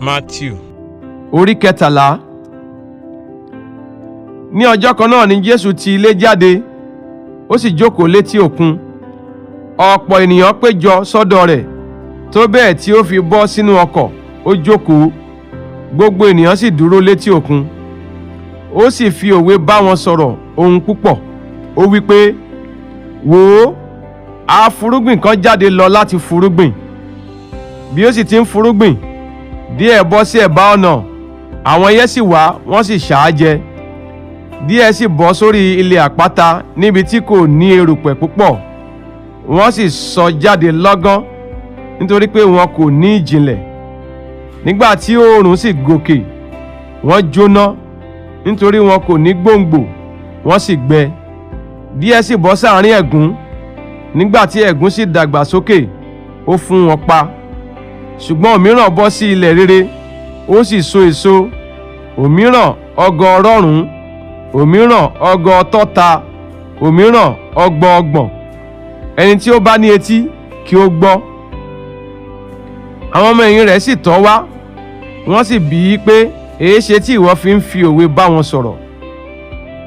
Matthew Orí 13. Ní ọjọ́ kan náà ni Jésù ti ilé jáde, ó sì jókòó létí òkun. Ọ̀pọ̀ ènìyàn péjọ sọ́dọ̀ rẹ̀, tó bẹ́ẹ̀ tí ó fi bọ́ sínú ọkọ̀, ó jókòó. Gbogbo ènìyàn sì dúró létí òkun. Ó sì fi òwe bá wọn sọ̀rọ̀ ohun púpọ̀. Ó wí pé, wò ó, afúrúgbìn kan jáde lọ láti fúrúgbìn. Bí ó sì ti ń fúrúgbìn, díẹ̀ bọ́ sí ẹ̀bá ọ̀nà, àwọn ẹyẹ sì wá, wọ́n sì ṣà á jẹ. Díẹ̀ sì bọ́ sórí ilẹ̀ àpáta níbi tí kò ní erùpẹ̀ púpọ̀, wọ́n sì sọ jáde lọ́gán, nítorí pé wọn kò ní ìjìnlẹ̀. Nígbà tí oòrùn sì gòkè, wọ́n jóná, nítorí wọn kò ní gbòǹgbò, wọ́n sì gbẹ. Díẹ̀ sì bọ́ sáàrín ẹ̀gún, nígbà tí ẹ̀gún sì dàgbà sókè, ó fún wọn pa. Ṣùgbọ́n òmíràn bọ́ sí ilẹ̀ rere, ó sì so èso, òmíràn 100, òmíràn 60, òmíràn 30. Ẹni tí ó bá ní etí, kí ó gbọ́. Àwọn ọmọ ẹ̀yìn rẹ̀ sì tọ̀ wá, wọ́n sì bi í pé, èéṣe tí ìwọ fi ń fi òwe bá wọn sọ̀rọ̀?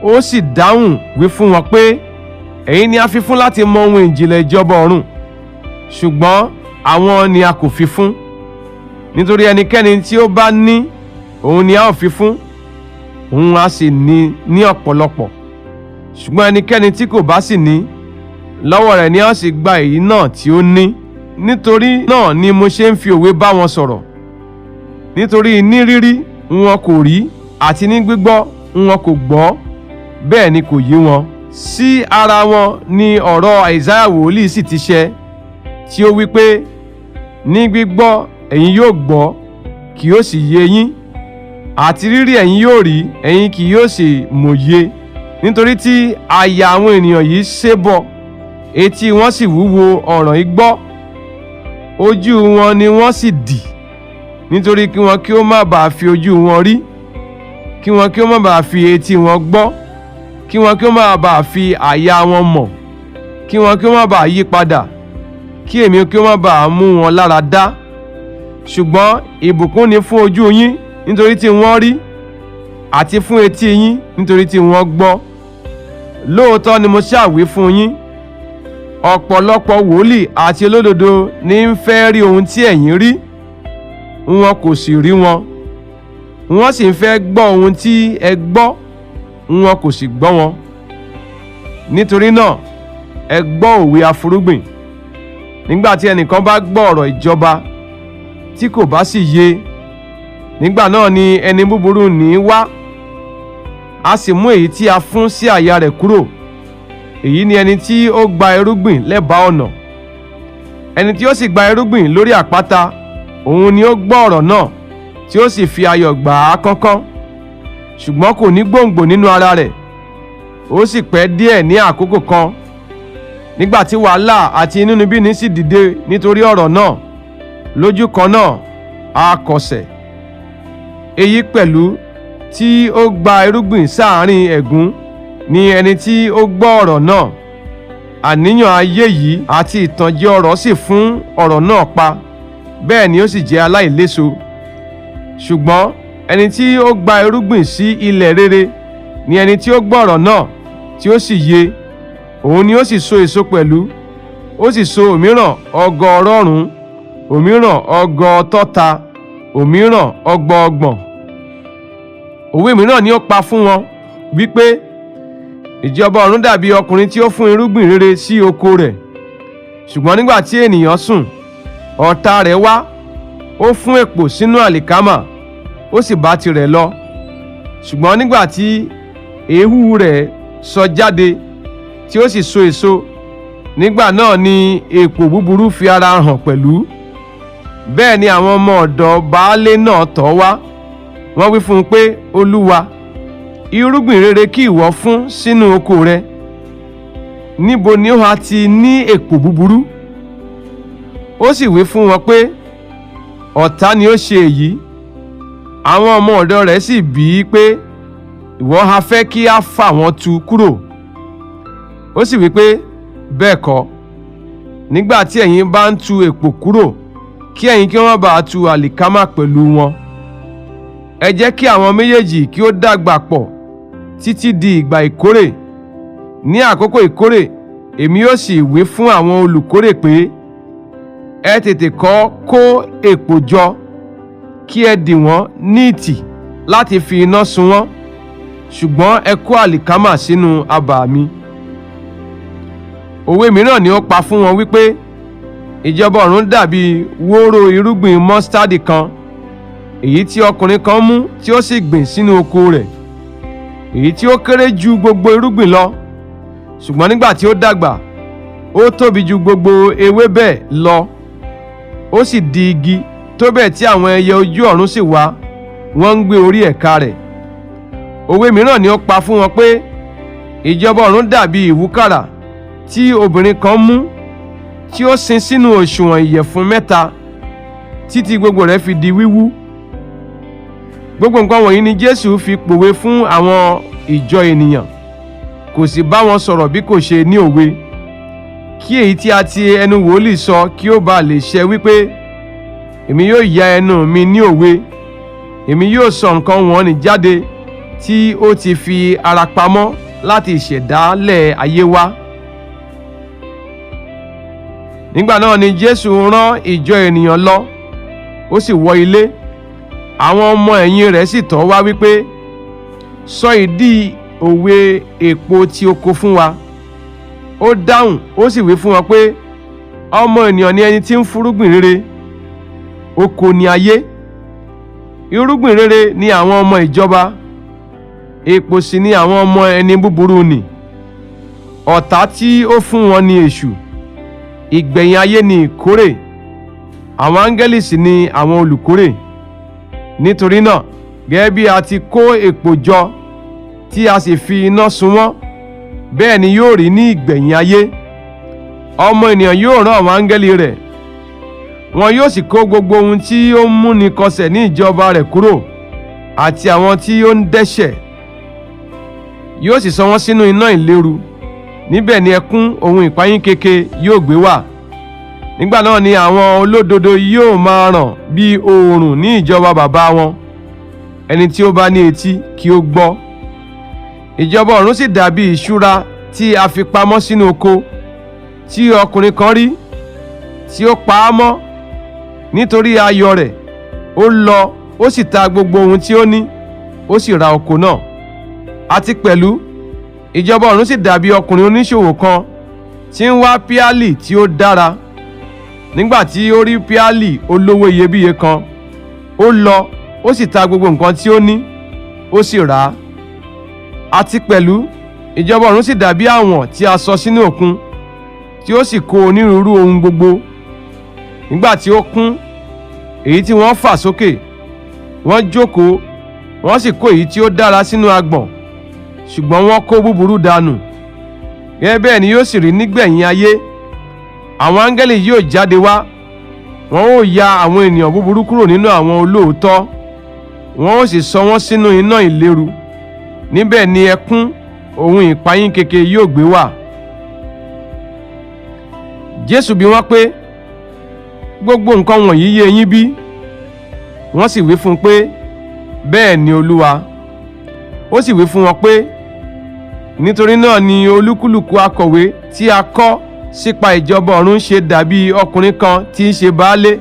Ó sì dáhùn wí fún wọn pé, ẹ̀yin ni a fi fún láti mọ ohun ìjìnlẹ̀ ìjọba ọ̀run, ṣùgbọ́n àwọn ni a kò fi fún. Nítorí ẹnikẹ́ni tí ó bá ní, òun ni a ó fi fún, òun á sì ní ní ọ̀pọ̀lọpọ̀. Ṣùgbọ́n ẹnikẹ́ni tí kò bá sì ní, lọ́wọ́ rẹ̀ ni a ó sì gba èyí náà tí ó ní. Nítorí náà ni mo ṣe ń fi òwe bá wọn sọ̀rọ̀. Nítorí ní rírí wọn kò rí, àti ní gbígbọ́ wọn kò gbọ́, bẹ́ẹ̀ ni kò yé wọn. Sí ara wọn ni ọ̀rọ̀ Àìsáyà wòlíì sì ti ṣẹ, tí ó wí pé, ní gbígbọ́ ẹ̀yin yóò gbọ́, kì yóò sì yé yín, àti rírí ẹ̀yin yóò rí, ẹ̀yin kì yóò sì mòye. Nítorí tí àyà àwọn ènìyàn yìí ṣébọ̀, etí wọn sì wúwo ọ̀ràn igbó, ojú wọn ni wọ́n sì dì, nítorí kí wọn kí ó má bàa fi ojú wọn rí, kí wọn kí ó má bàa fi etí wọn gbọ́, kí wọn kí ó má bàa fi àyà wọn mọ̀, kí wọn kí ó má bàa yí padà, kí èmi kí ó má bàa mú wọn lára dá. Ṣùgbọ́n ìbùkún ni fún ojú yín, nítorí tí wọ́n rí, àti fún etí yín, nítorí tí wọ́n gbọ́. Lóòótọ́ ni mo ṣàwí fún yín, ọ̀pọ̀lọpọ̀ wòlíì àti olódodo ní ń fẹ́ rí ohun tí ẹ̀yin rí, wọn kò sì rí wọn. Wọ́n sì ń fẹ́ gbọ́ ohun tí ẹ gbọ́, wọn kò sì gbọ́ wọn. Nítorí náà, ẹ gbọ́ òwe afúrúgbìn. Nígbà tí ẹnìkan bá gbọ́ ọ̀rọ̀ ìjọba tí kò bá sì yé, nígbà náà ni ẹni búburú ní í wá, a sì mú èyí tí a fún sí àyà rẹ̀ kúrò. Èyí ni ẹni tí ó gba irúgbìn lẹ́bàá ọ̀nà. Ẹni tí ó sì gba irúgbìn lórí àpáta, òun ni ó gbọ́ ọ̀rọ̀ náà, tí ó sì fi ayọ̀ gbà á kánkán, ṣùgbọ́n kò ní gbòǹgbò nínú ara rẹ̀. Ó sì pẹ́ díẹ̀ ní àkókò kan. Nígbà tí wàhálà àti inúnibíni sì dìde nítorí ọ̀rọ̀ náà, lójú kan náà a kọsẹ̀. Èyí pẹ̀lú tí ó gba irúgbìn sáàárín ẹ̀gún ni ẹni tí ó gbọ́ ọ̀rọ̀ náà. Àníyàn ayé yìí àti ìtànjẹ ọrọ̀ sì fún ọ̀rọ̀ náà pa, bẹ́ẹ̀ ni ó sì jẹ́ aláìléso. Ṣùgbọ́n ẹni tí ó gba irúgbìn sí ilẹ̀ rere ni ẹni tí ó gbọ́ ọ̀rọ̀ náà, tí ó sì yé, òun ni ó sì so èso pẹ̀lú. Ó sì so òmíràn 100, òmíràn 60, òmíràn 30. Òwe mìíràn ni ó pa fún wọn wípé, ìjọba ọ̀run dàbí ọkùnrin tí ó fún irúgbìn rere sí oko rẹ̀. Ṣùgbọ́n nígbà tí ènìyàn sùn, ọ̀tá rẹ̀ wá, ó fún èpò sínú àlìkámà, ó sì bá tirẹ̀ lọ. Ṣùgbọ́n nígbà tí èéhú rẹ̀ sọ jáde, tí ó sì so èso, nígbà náà ni èpò búburú fi ara hàn pẹ̀lú. Bẹ́ẹ̀ ni àwọn ọmọ ọ̀dọ̀ baálé náà tọ̀ wá, wọ́n wí fún un pé, Olúwa, irúgbìn rere kí ìwọ fún sínú oko rẹ, níbo ni ó ha ti ní èpò búburú? Ó sì wí fún wọn pé, ọ̀tá ni ó ṣe èyí. Àwọn ọmọ ọ̀dọ̀ rẹ̀ sì bi í pé, ìwọ ha fẹ́ kí a fà wọ́n tu kúrò? Ó sì wí pé, bẹ́ẹ̀ kọ́, nígbà tí ẹ̀yin bá ń tu èpò kúrò, kí ẹ̀yin kí wọ́n bá tu àlìkámà pẹ̀lú wọn. Ẹ jẹ́ kí àwọn méjèèjì kí ó dàgbà pọ̀ títí di ìgbà ìkórè. Ní àkókò ìkórè, èmi yóò sì wí fún àwọn olùkórè pé, ẹ tètè kọ́ kó èpò jọ, kí ẹ dì wọ́n ní ìtì láti fi iná sun wọ́n, ṣùgbọ́n ẹ kó àlìkámà sínú abà mi. Òwe mìíràn ni ó pa fún wọn wípé, ìjọba ọ̀run dàbí wóró irúgbìn mọ́sítádì kan, èyí tí ọkùnrin kan mú tí ó sì gbìn sínú oko rẹ̀, èyí tí ó kéré ju gbogbo irúgbìn lọ, ṣùgbọ́n nígbà tí ó dàgbà, ó tóbi ju gbogbo ewébẹ̀ lọ, ó sì di igi tó bẹ́ẹ̀ tí àwọn ẹyẹ ojú ọ̀run sì wá, wọ́n ń gbé orí ẹ̀ka rẹ̀. Òwe mìíràn ni ó pa fún wọn pé, ìjọba ọ̀run dàbí ìwúkàrà tí obìnrin kan mú, tí ó sin sínú òṣùwọ̀n ìyẹ̀fun 3, títí gbogbo rẹ̀ fi di wíwú. Gbogbo nǹkan wọ̀nyí ni Jésù fi pòwe fún àwọn ìjọ ènìyàn, kò sì bá wọn sọ̀rọ̀ bí kò ṣe ní òwe, kí èyí tí a ti ẹnu wòlíì sọ kí ó bá lè ṣẹ wípé, èmi yóò ya ẹnu mi ní òwe, èmi yóò sọ nǹkan wọ̀nnì jáde tí ó ti fi ara pamọ́ láti ìṣẹ̀dálẹ̀ ayé wá. Nígbà náà ni Jésù rán ìjọ ènìyàn lọ, ó sì wọ ilé. Àwọn ọmọ ẹ̀yìn rẹ̀ sì tọ̀ wá wípé, sọ ìdí òwe èpò tí oko fún wa. Ó dáhùn, ó sì wí fún wọn pé, ọmọ ènìyàn ni ẹni tí ń fúrúgbìn rere, oko ni ayé. Irúgbìn rere ni àwọn ọmọ ìjọba, èpò sì ni àwọn ọmọ ẹni búburú nì. Ọ̀tá tí ó fún wọn ni èṣù. Ìgbẹ̀yìn ayé ni ìkórè, àwọn áńgẹ́lì sì ni àwọn olùkórè. Nítorí náà, gẹ́gẹ́ bí a ti kó èpò jọ tí a sì fi iná sun wọ́n, bẹ́ẹ̀ ni yóò rí ní ìgbẹ̀yìn ayé. Ọmọ ènìyàn yóò rán àwọn áńgẹ́lì rẹ̀, wọn yóò sì kó gbogbo ohun tí ó ń múni kọsẹ̀ ní ìjọba rẹ̀ kúrò, àti àwọn tí ó ń dẹ́ṣẹ̀. Yóò sì sọ wọ́n sínú iná ìléru, níbẹ̀ ni ẹkún ohun ìpayín keke yóò gbé wà. Nígbà náà ni àwọn olódodo yóò máa ràn bí oòrùn ní ìjọba bàbá wọn. Ẹni tí ó bá ní etí kí ó gbọ́. Ìjọba ọ̀run sì dàbí ìṣúra tí a fi pamọ́ sínú oko, tí ọkùnrin kan rí, tí ó pa á mọ́. Nítorí ayọ̀ rẹ̀, ó lọ, ó sì ta gbogbo ohun tí ó ní, ó sì ra oko náà. Àti pẹ̀lú, ìjọba ọ̀run sì dàbí ọkùnrin oníṣòwò kan tí ń wá píálì tí ó dára. Nígbà tí ó rí píálì olówó iyebíye kan, ó lọ, ó sì ta gbogbo nǹkan tí ó ní, ó sì rà á. Àti pẹ̀lú, ìjọba ọ̀run sì dàbí àwọ̀n tí a sọ sínú òkun, tí ó sì kó onírúurú ohun gbogbo. Nígbà tí ó kún, èyí tí wọ́n fà sókè, wọ́n jókòó, wọ́n sì kó èyí tí ó dára sínú agbọ̀n, ṣùgbọ́n wọ́n kó búburú dànù. Gẹ́gẹ́ bẹ́ẹ̀ ni yóò sì rí nígbẹ̀yìn ayé. Àwọn áńgẹ́lì yóò jáde wá, wọn ó ya àwọn ènìyàn búburú kúrò nínú àwọn olóòótọ́, wọn ó sì sọ wọ́n sínú iná ìléru. Níbẹ̀ ni ẹkún ohun ìpayín keke yóò gbé wà. Jésù bi wọ́n pé, gbogbo nǹkan wọ̀nyí yé yín bí? Wọ́n sì wí fún un pé, bẹ́ẹ̀ ni Olúwa. Ó sì wí fún wọn pé, nítorí náà ni olúkúlùkù akọ̀wé tí a kọ́ sípa ìjọba ọ̀run ṣe dàbí ọkùnrin kan tí ń ṣe baálé,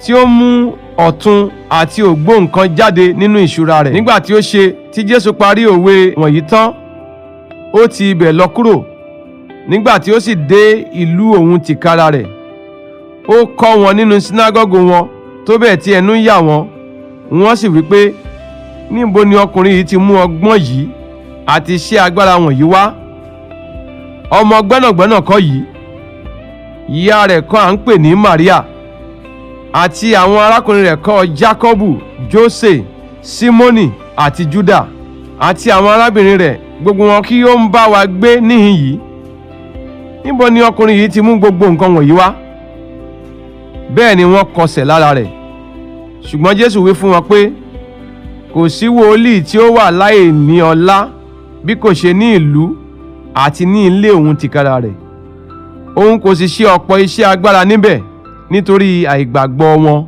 tí ó mú ọ̀tun àti ògbó nǹkan jáde nínú ìṣúra rẹ̀. Nígbà tí ó ṣe tí Jésù parí òwe wọ̀nyí tán, ó ti ibẹ̀ lọ kúrò. Nígbà tí ó sì dé ìlú òun tìkára rẹ̀, ó kọ́ wọn nínú sínágọ́gù wọn tó bẹ́ẹ̀ tí ẹnu yà wọ́n. Wọ́n sì wí pé, níbo ni ọkùnrin yìí ti mú ọgbọ́n yìí àti iṣẹ́ agbára wọ̀nyí wá? Ọmọ gbẹ́nàgbẹ́nà kọ́ yìí, ìyá rẹ̀ kọ́ à ń pè ní Maria, àti àwọn arákùnrin rẹ̀ kọ́ Jákọ́bù, Jósè, Símónì àti Júdà, àti àwọn arábìnrin rẹ̀, gbogbo wọn kí ó ń bá wa gbé níhìn yìí. Níbo ni ọkùnrin yìí ti mú gbogbo nǹkan wọ̀nyí wá? Bẹ́ẹ̀ ni wọ́n kọsẹ̀ lára rẹ̀. Ṣùgbọ́n Jésù wí fún wọn pé, kò sí wòlíì tí ó wà láì ní ọlá bí kò ṣe ní ìlú àti ní ilé òun tìkára rẹ̀. Òun kò sì ṣe ọ̀pọ̀ iṣẹ́ agbára níbẹ̀ nítorí àìgbàgbọ́ wọn.